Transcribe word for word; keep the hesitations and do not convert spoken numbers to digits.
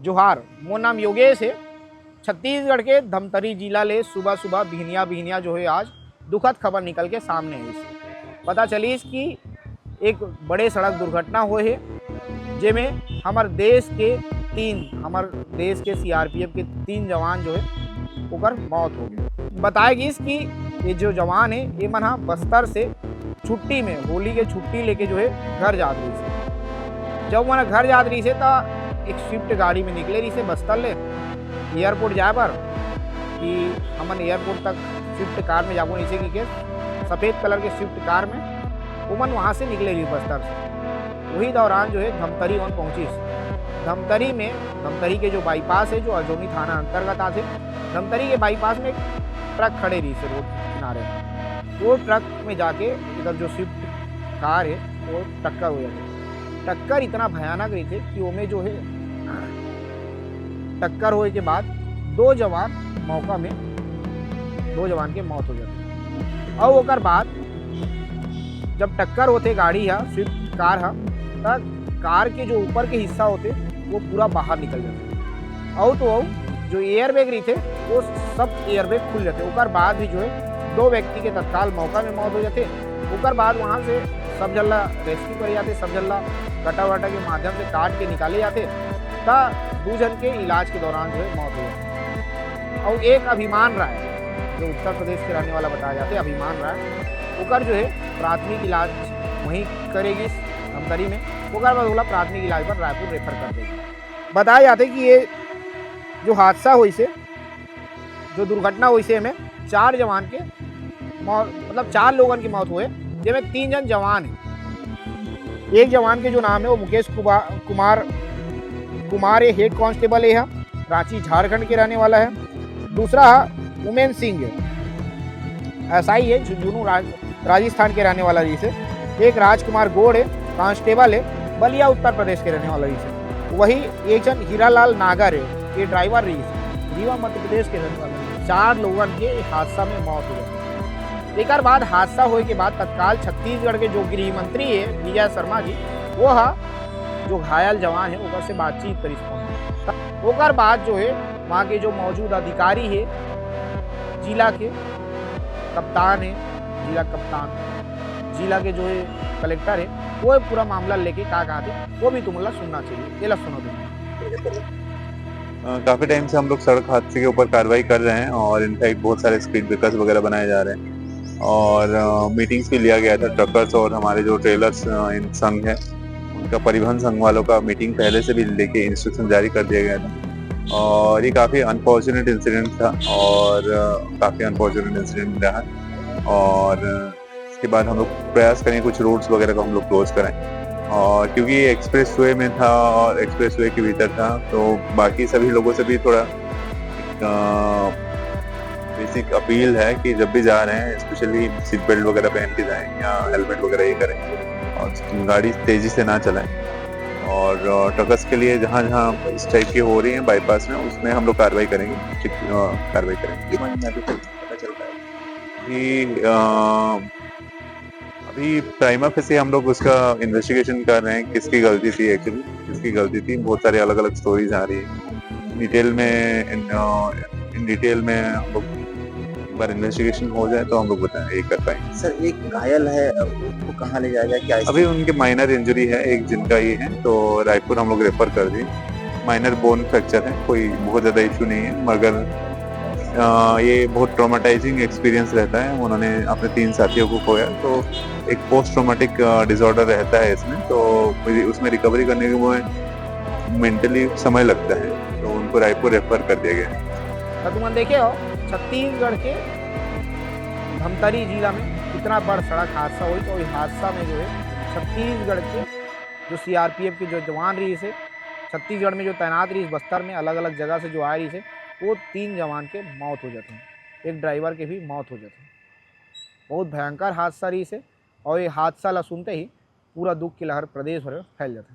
जोहार, मोर नाम योगेश हे। छत्तीसगढ़ के धमतरी जिला ले सुबह सुबह बिहनिया बिहनिया जो हे आज दुखद खबर निकल के सामने आइस। पता चलिस कि एक बड़े सड़क दुर्घटना होए हे, जेमे हमर देश के तीन, हमर देश के सीआरपीएफ के तीन जवान जो हे ओकर मौत हो गए। बताया गिस कि ये जो जवान हे, ये मन हा बस्तर से छुट्टी में, होली के छुट्टी लेके जो हे घर जात रहिस हे। जब वो मन घर जात रहिस हे, त एक स्विफ्ट गाड़ी में निकले रहिस हे बस्तर ले एयरपोर्ट जाए बर, कि हमन एयरपोर्ट तक स्विफ्ट कार में जाबो, ऐसे कि के सफेद कलर के स्विफ्ट कार में वो मन वहाँ से निकले रहिस बस्तर से। वही दौरान जो हे धमतरी मन पहुँचिस। धमतरी में, धमतरी के जो बाईपास हे, जो अजोनी थाना अंतर्गत आथे, धमतरी के बाईपास में एक ट्रक खड़े रहिस हे रोड किनारे। वो ट्रक में जाके इधर जो स्विफ्ट कार हे, वो टक्कर हो जाथे। टक्कर इतना भयानक रहिथे कि ओमे जो हे, टक्कर होए के बाद दो जवान मौका में, दो जवान के मौत हो जाथे। अउ ओकर बाद जब टक्कर होथे गाड़ी हा, स्विफ्ट कार हा, त कार के जो ऊपर के हिस्सा होथे, वो पूरा बाहर निकल जाथे। अउ तो अउ जो एयरबैग रहिथे, वो सब एयरबैग खुल जाथे। ओकर बाद भी जो हे, दो व्यक्ति के तत्काल मौका में मौत हो जाथे। ओकर बाद वहाँ से सब झन ला रेस्क्यू करे जाथे, सब झन ला कटा वटा के माध्यम से काट के निकाले जाथे, त दू झन के इलाज के दौरान जो हे मौत हो जाथे। अउ एक अभिमान राय, जो उत्तर प्रदेश के रहने वाला बताया जाथे, अभिमान राय, ओकर जो हे प्राथमिक इलाज वहीं करे गिस धमतरी में, ओकर बाद ओला प्राथमिक इलाज बर रायपुर रेफर कर दे गिस। बताया जाथे कि ये जो हादसा होइस हे, जो दुर्घटना होइस हे, एमे चार जवान के मौ-, मतलब चार लोगन के मौत होए, जेमे तीन जन जवान हे। एक जवान के जो नाम हे वो मुकेश कुबा-, कुमार, कुमार हे, हेड कांस्टेबल हे, रांची झारखंड के रहने वाला हे। दूसरा हे उमेन सिंह, एसआई हे, झुंझुनू राज-, राजस्थान के रहने वाला रहिस हे। एक राजकुमार गोड़ हे, कांस्टेबल हे, बलिया उत्तर प्रदेश के रहने वाला रहिस हे। वही एक जन हीरालाल नागर हे, ये ड्राइवर रहिस हे, रीवा मध्य प्रदेश के रहने वाला हे। चार लोगन के हादसा में मौत हो गए। एकर बाद हादसा होए के बाद तत्काल छत्तीसगढ़ के जो गृह मंत्री हे विजय शर्मा जी, वो हा जो घायल जवान हे ओकर से बातचीत करिस फोन। ओकर बाद जो हे वहाँ के जो मौजूद अधिकारी हे, जिला के कप्तान हे, जिला कप्तान, जिला के जो हे कलेक्टर हे, वो पूरा मामला लेके का कहा थे, वो भी तुम लोग सुनना चाहिए। ये ला सुनो तुम। अ, काफ़ी टाइम से हम लोग सड़क हादसे के ऊपर कार्रवाई कर रहे हैं और इनफैक्ट बहुत सारे स्पीड ब्रेकर्स वगैरह बनाए जा रहे हैं और मीटिंग्स भी लिया गया था ट्रकर्स और हमारे जो ट्रेलर्स इन संघ है उनका, परिवहन संघ वालों का मीटिंग पहले से भी लेके इंस्ट्रक्शन जारी कर दिया गया था। और ये काफ़ी अनफॉर्चुनेट इंसिडेंट था और काफ़ी अनफॉर्चुनेट इंसिडेंट रहा। और इसके बाद हम लोग प्रयास करेंगे कुछ रोड्स वगैरह को हम लोग क्लोज कराएं, और क्योंकि ये एक्सप्रेस वे में था और एक्सप्रेस वे के भीतर था, तो बाकी सभी लोगों से भी थोड़ा बेसिक अपील है कि जब भी जा रहे हैं स्पेशली सीट बेल्ट वगैरह पहन के जाएं या हेलमेट वगैरह ये करें और गाड़ी तेज़ी से ना चलाएं। और ट्रकर्स के लिए जहाँ जहाँ इस टाइप की हो रही है बाईपास में, उसमें हम लोग कार्रवाई करेंगे, ठीक, अ, कार्रवाई करेंंगे। मन में अभी तक पता चल पाया? अभी अ, अभी प्राइमा फेसी हम लोग उसका इन्वेस्टिगेशन कर रहे हैं, किसकी गलती थी एक्चुअली, किसकी गलती थी। बहुत सारी अलग अलग स्टोरीज आ रही है डिटेल में। इन इन डिटेल में हम लोग एक बार इन्वेस्टिगेशन हो जाए तो हम लोग बताएं, ये कर पाएंगे। सर, एक घायल है, अब उसको कहाँ ले जाया जाए, क्या अभी उनके माइनर इंजरी है एक जिनका ये है, तो रायपुर हम लोग रेफर कर दिए। माइनर बोन फ्रैक्चर है, कोई बहुत ज़्यादा इशू नहीं है, मगर अ, ये बहुत ट्रॉमेटाइजिंग एक्सपीरियंस रहता है। उन्होंने अपने तीन साथियों को खोया, तो एक पोस्ट ट्रॉमेटिक डिसऑर्डर रहता है इसमें, तो फिर उसमें रिकवरी करने के वो मेंटली समय लगता है, तो उनको रायपुर रेफर कर दिया गया है। तो तुमन देखे हो, छत्तीसगढ़ के धमतरी जिला में इतना बड़ सड़क हादसा हुई, तो वही हादसा में जो है छत्तीसगढ़ के जो सीआरपीएफ के जो जवान रहिस हे, छत्तीसगढ़ में जो तैनात रहिस, बस्तर में अलग अलग जगह से जो आए रहिस हे, वो तीन जवान के मौत हो जाथे, एक ड्राइवर के भी मौत हो जाथे। बहुत भयंकर हादसा रहिस हे, और ये हादसा ला सुनते ही पूरा दुख की लहर प्रदेश भर में फैल जाथे।